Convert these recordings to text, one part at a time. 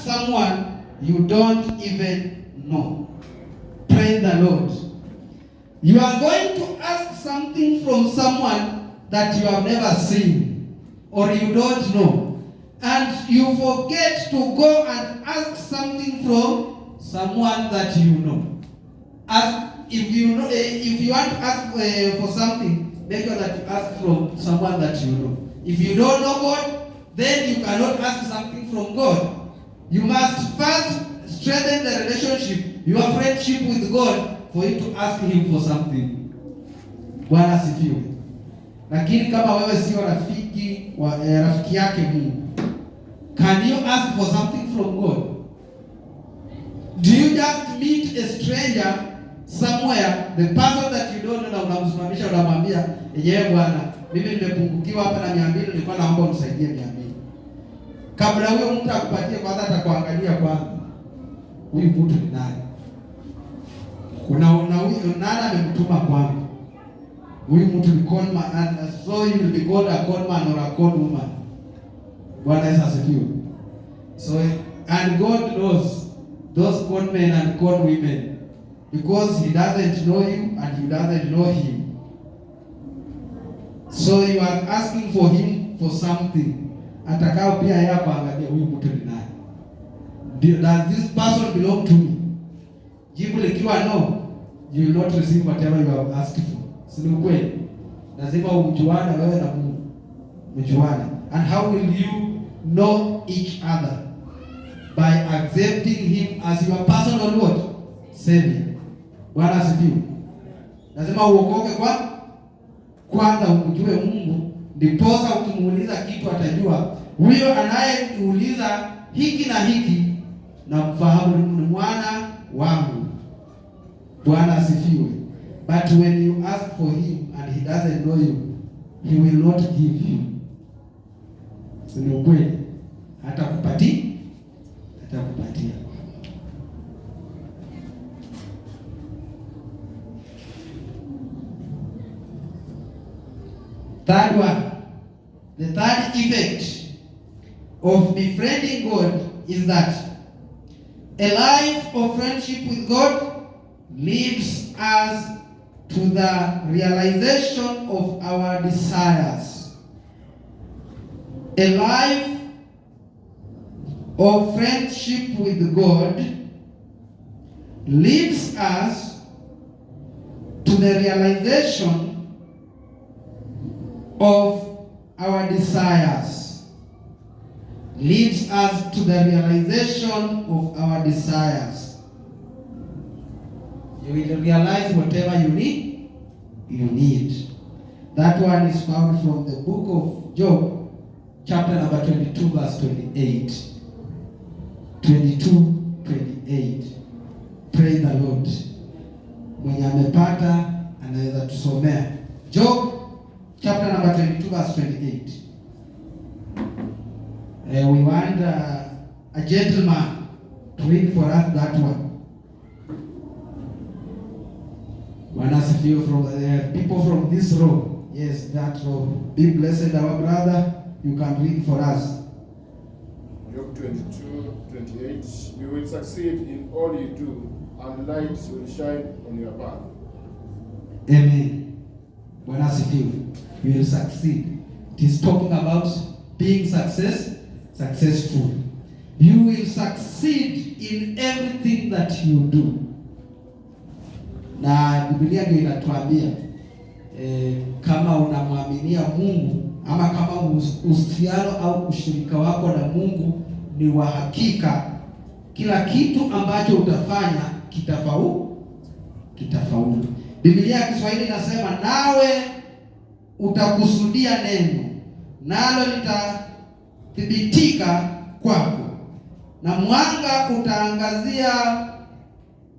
someone you don't even know. Praise the Lord. You are going to ask something from someone that you have never seen or you don't know. And you forget to go and ask something from someone that you know. Ask if you know, if you want to ask for something, make sure that you ask from someone that you know. If you don't know God, then you cannot ask something from God. You must first strengthen the relationship, your friendship with God, for you to ask him for something. Bwana asifiwe. Lakini kama wewe sio rafiki wa rafiki yake Mungu, can you ask for something from God? Do you just meet a stranger somewhere, the person that you don't know, na unamsimamisha unamwambia, "Yenyewe bwana, mimi nimepungukiwa hapa na 200, nilikuwa naomba unisaidie 200." Kabla huyo mtu akupatie, kwanza atakuangalia kwanza, huyu mtu ni nani? Kuna na huyu nani amemtuma kwangu? Huyu mtu ni con man, and so you will be called a con man or a con woman. Bwana Yesu asifiwe. So, and God knows those con men and con women, because he doesn't know you and you doesn't know him. So you are asking for him for something. Atakao pia yeye akuangalia, huyu mtu ni nani? Does this person belong to me? Jibu likiwa no, you will not receive whatever you have asked for. Si ni ukweli? Lazima umjuane wewe na Mungu. Mjuane. And how will you know each other? By accepting him as your personal what? Savior. Bwana asifiwe. Lazima uokoke kwa kwanza umjue Mungu, ndiposa ukimuuliza kitu atajua huyo anayeuliza hiki na hiki na mfahamu ni mwana wangu. Bwana asifiwe. But when you ask for him and he doesn't know you, he will not give you. Si ni ukweli? Hatakupatia, hatakupatia. Third one, the third effect of befriending God is that a life of friendship with God leads us to the realization of our desires. A life of friendship with God leads us to the realization of our desires. Leads us to the realization of our desires. You will realize whatever you need, you need. That one is found from the book of Job, chapter number 22, verse 28. 22, 28. Praise the Lord. Mwenye amepata anaweza tusomea. Job chapter number 22, verse 28. We want a gentleman to read for us that one. Bwana asifiwe. From the people from this row. Yes, that row. Be blessed, our brother. You can read for us. Job 22, 28. You will succeed in all you do, and light will shine on your path. Amen. Bwana asifiwe. You will succeed. It is talking about being successful. You will succeed in everything that you do. Na Biblia ndio inatuambia kama unamwaminia Mungu ama kama uhusiano au ushirika wako na Mungu ni wa hakika, kila kitu ambacho utafanya kitafaulu. Biblia ya Kiswahili inasema, nawe utakusudia neno nalo litathibitika kwako, na mwanga utaangazia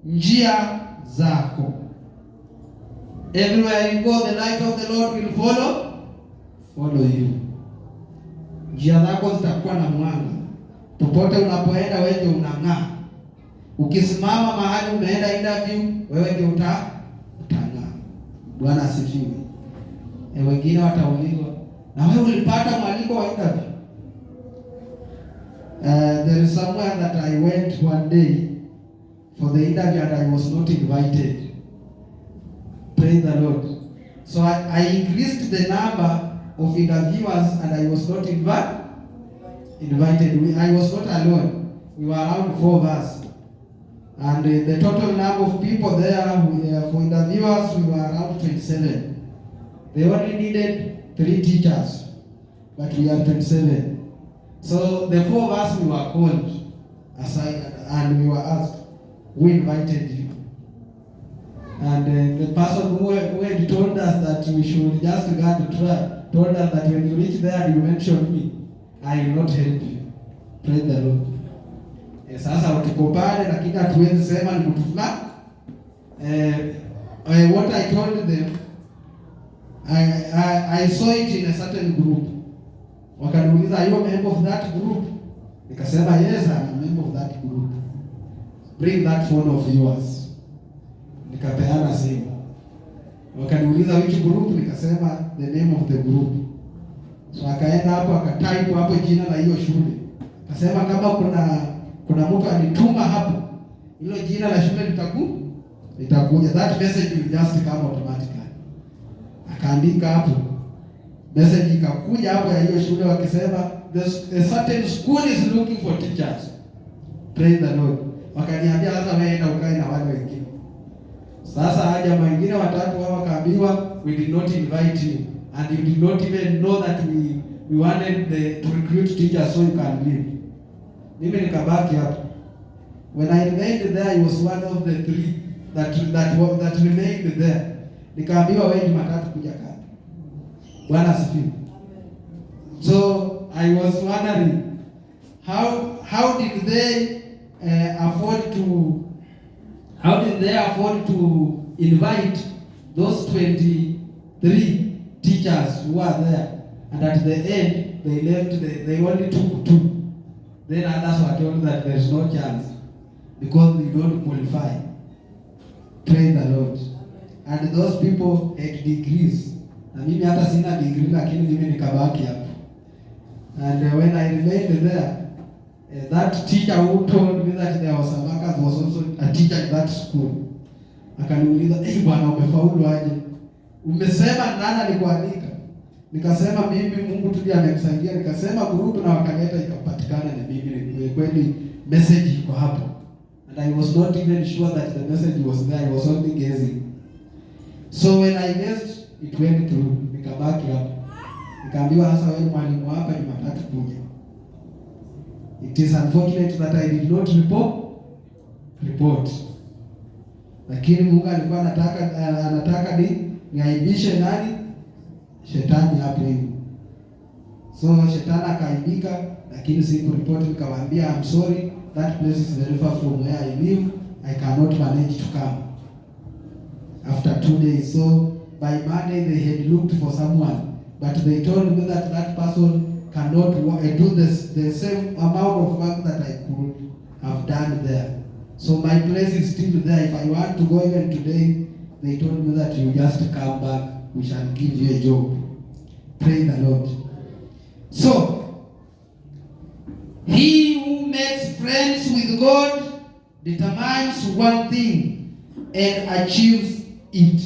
njia zako. Everywhere you go, the light of the Lord will follow you. Njia zako zitakuwa na mwanga. Popote unapoenda wewe ndio unang'aa. Ukisimama mahali umeenda interview, wewe ndio utang'aa. Bwana asifiwe. Wengine wataulizwa, na wewe ulipata mwaliko wa interview? There is somewhere that I went one day for the interview and I was not invited. Praise the Lord. So I increased the number of interviewers and I was not invited. I was not alone. We were around four of us. And the total number of people there for interviewers, we were around 27. They only needed three teachers, but we are 27. So the four of us, we were called aside and we were asked, "Who invited you?" And the person who had told us that we should just go and try, told us that when you reach there and you mention me, I will not help you. Praise the Lord. Eh, sasa tuko pale lakini hatuwezi sema ni mtu fulani. What I told them, I saw it in a certain group. Wakaniuliza, "Are you a member of that group?" Nikasema, "Yes, I'm a member of that group. Bring that phone of yours." Nikapeana simu. Wakaniuliza, "Which group?" Nikasema the name of the group. So akaenda hapo akatype hapo jina la hiyo shule. Akasema kama kuna mtu alituma hapo, hilo jina la shule litakuja. That message will just come automatically. Akaandika hapo, message ikakuja hapo ya hiyo shule wakisema, "There's a certain school is looking for teachers." Praise the Lord. Wakaniambia, "Sasa wewe enda ukae na wale wengine." Sasa haja wengine watatu wao wakaambiwa, "We did not invite you and you did not even know that we wanted to recruit teachers, so you can leave." Mimi nikabaki hapo. When I remained there, I was one of the three that remained there. Nikaambiwa, "Wewe Jumatatu kuja kazi." Bwana asifiwe. So I was wondering how did they afford to invite those 23 teachers who are there, and at the end they only took two. Then others were told that there is no chance because you don't qualify. Praise the Lord. And those people had degrees. Na mimi hata sina degree, lakini mimi nikabaki hapo. And when I remained there, that teacher who told me that there was a vacancy was also a teacher in that school. Akaniuliza, "Eh, bwana, umefaulu aje? Umesema nani alikualika?" Nikasema mimi Mungu tu ndiye amenisaidia. Nikasema group na wakaleta ikapatikana ni mimi. Ni kweli message iko hapo. And I was not even sure that the message was there. I was only guessing. So when I guessed, it went through. Nikabaki hapo. Nikaambiwa, "Sasa wewe mwalimu hapa, Jumatatu kuja." It is unfortunate that I did not report. Lakini Mungu alikuwa anataka niaibishe nani? Shetani hapo hivi. So shetani akaaibika, lakini sikuripoti. Nikawaambia, "I'm sorry, that place is very far from where I live. I cannot manage to come." After 2 days, so by Monday they had looked for someone, but they told me that that person cannot do the same amount of work that I could have done there. So my place is still there. If I want to go even today, they told me that you just come back, we shall give you a job. Praise the Lord. So, he who makes friends with God determines one thing and achieves it.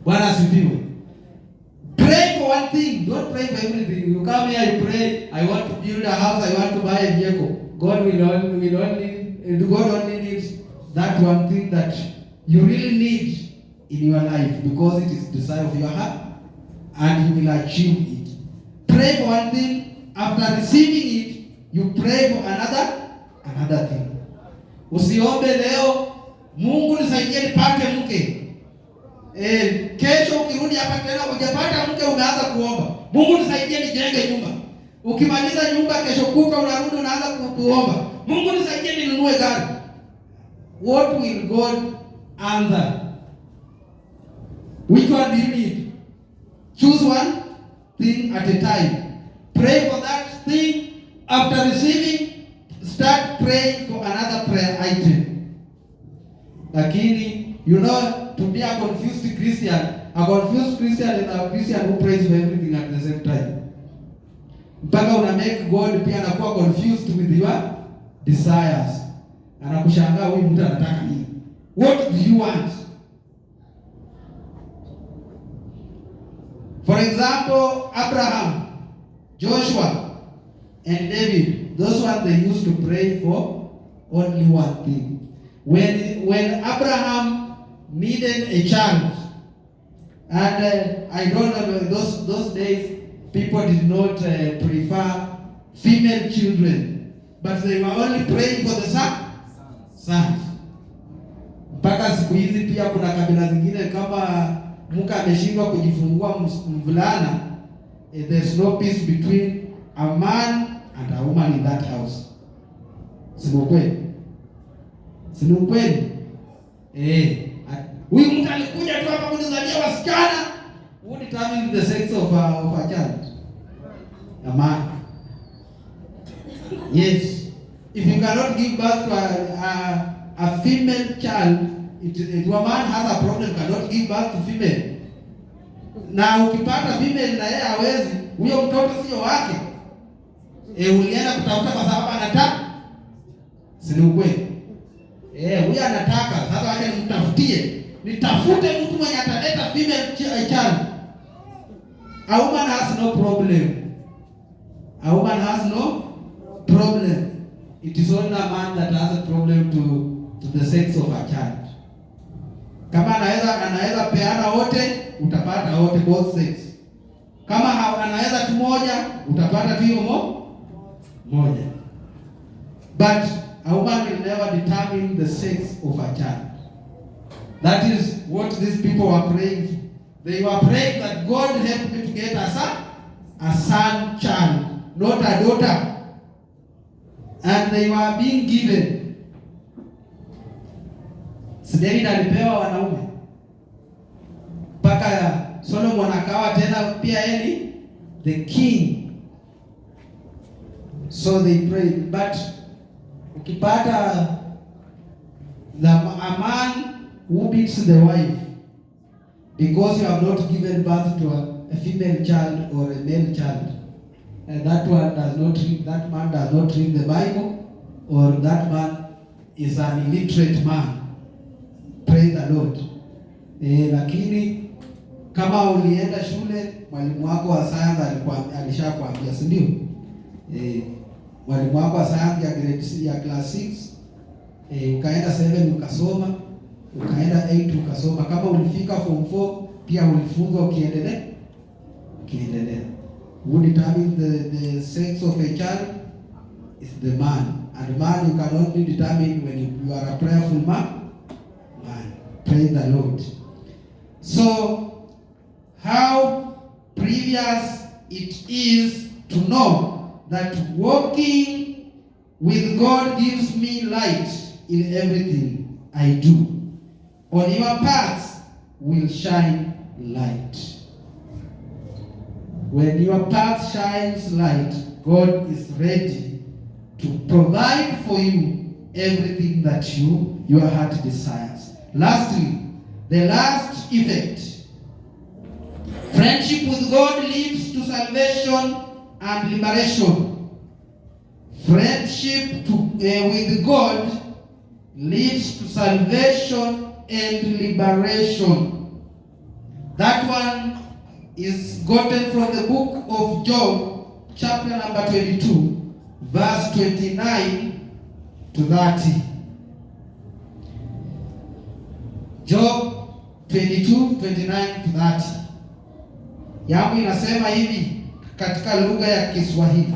Bwana asifiwe. Pray for one thing. Don't pray for everything. You come here, you pray, "I want to build a house, I want to buy a vehicle." God only needs that one thing that you really need in your life because it is desire of your heart and you will achieve it. Pray for one thing. After receiving it, you pray for another thing. Usiombe leo, "Mungu nisaidie nipate mke." Eh, kesho ukirudi hapa tena hujapata mke, umeanza kuomba, "Mungu nisaidie nijenge nyumba." Ukimaliza nyumba, kesho kutwa unarudi unaanza kuomba, "Mungu nisaidie ninunue gari." What will God answer? Which one do you need? Choose one thing at a time. Pray for that thing. After receiving, start praying for another prayer item. Lakini, to be a confused Christian, a confused Christian is a Christian who prays for everything at the same time. Mpaka una make God pia anakuwa confused with your desires. Anakushangaa, huyu mtu anataka nini? What do you want? For example, Abraham, Joshua, and David, those ones, they used to pray for only one thing. When Abraham needed a child, and I don't know, those days people did not prefer female children, but they were only praying for the sons. Mpaka siku hizi pia kuna kabila zingine, kama mke ameshindwa kujifungua mvulana, there's no peace between a man and a woman in that house. Si ni ukweli? Si ni ukweli? Huyu mtu alikuja tu hapa kunizalia wasichana. Who determines the sex of a child? A man. Yes. If you cannot give birth to a female child, if a man has a problem, cannot give birth to female. Na ukipata female na yeye hawezi, huyo mtoto sio wake. Ulienda kutafuta kwa sababu anataka. Si ni ukweli? Huyo anataka. Sasa wacha nimtafutie. Nitafute mtu mwenye ataleta female child. A woman has no problem. A woman has no problem. It is only a man that has a problem to the sex of a child. Kama anaweza peana wote, utapata wote, both sex. Kama anaweza tu moja, utapata tu hiyo moja. But a woman will never determine the sex of a child. That is what these people were praying for. They were praying that God help me to get a son child, not a daughter. And they were being given. Si David alipewa wanaume mpaka Solomon akawa tena pia yeye ni the king. So they prayed. But ukipata a man who beats the wife because you have not given birth to a female child or a male child, and that one does not read, that man does not read the Bible, or that man is an illiterate man. Praise the Lord. Lakini kama ulienda shule, mwalimu wako wa science alishakwambia, si ndio? Mwalimu wako wa science ya grade C, ya class 6, ukaenda 7 ukasoma, ukaenda 8 ukasoma. Kama ulifika form 4 pia ulifunzwa ukiendelea, ukiendelea. Who determines the sex of a child is the man. And man you can only determine when you are a prayerful man. Man. Praise the Lord. So, how previous it is to know that walking with God gives me light in everything I do. On your paths will shine light. When your path shines light, God is ready to provide for you everything that your heart desires. Lastly, the last effect. Friendship with God leads to salvation and liberation. Friendship with God leads to salvation and liberation. That one is gotten from the book of Job, chapter number 22, verse 29 to 30. Job 22, 29 to 30. Yangu inasema hivi katika lugha ya Kiswahili.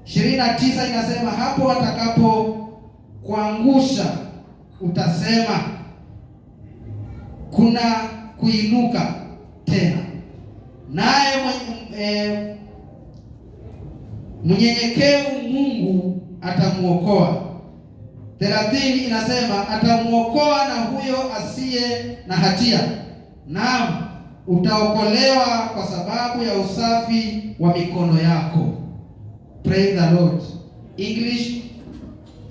29 inasema, hapo watakapo kuangusha utasema kuna kuinuka tena, naye mnyenyekevu Mungu atamuokoa. 30 inasema atamuokoa na huyo asiye na hatia, naam utaokolewa kwa sababu ya usafi wa mikono yako. Praise the Lord. English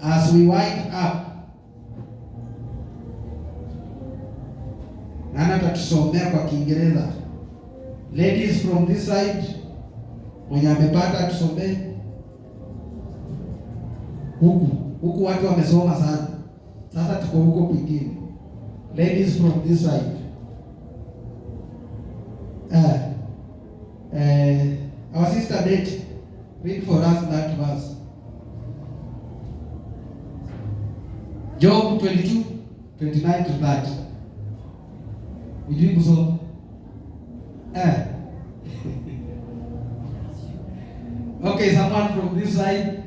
as we wind up. Nani atatusomea kwa Kiingereza? Ladies from this side, Mwenye amepata tusomee. Huku huku watu wamesoma sana, sasa tuko huko kwingine. Ladies from this side. Our sister Betty, read for us that verse. Job 22, 29 to 30. Hujui kusoma? Eh. Okay, someone from this side.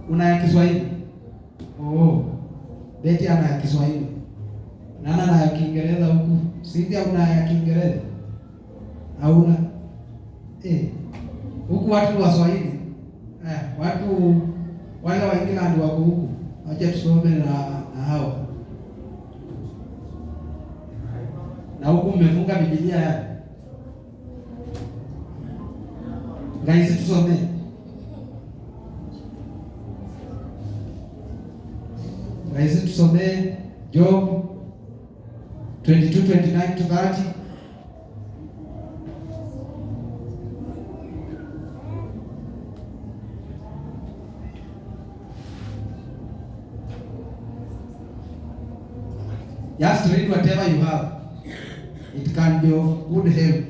Una ya Kiswahili? Oh. Betty ana ya Kiswahili. Nana na ya Kiingereza huku. Cynthia, una ya Kiingereza? Hauna? Eh. Huku watu wa Swahili. Eh, watu wale wa England wako huku. Acha tusome na hao. Na huku mmefunga Biblia ya. Guys, tusome. Guys, tusome Job 22, 29 to 30. Just read whatever you have. It can be of good help.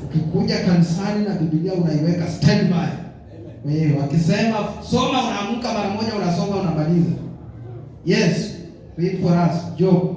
Ukikuja kanisani na Biblia unaiweka standby. Wewe wakisema soma, unaamka mara moja, unasoma, unamaliza. Yes, read for us Job.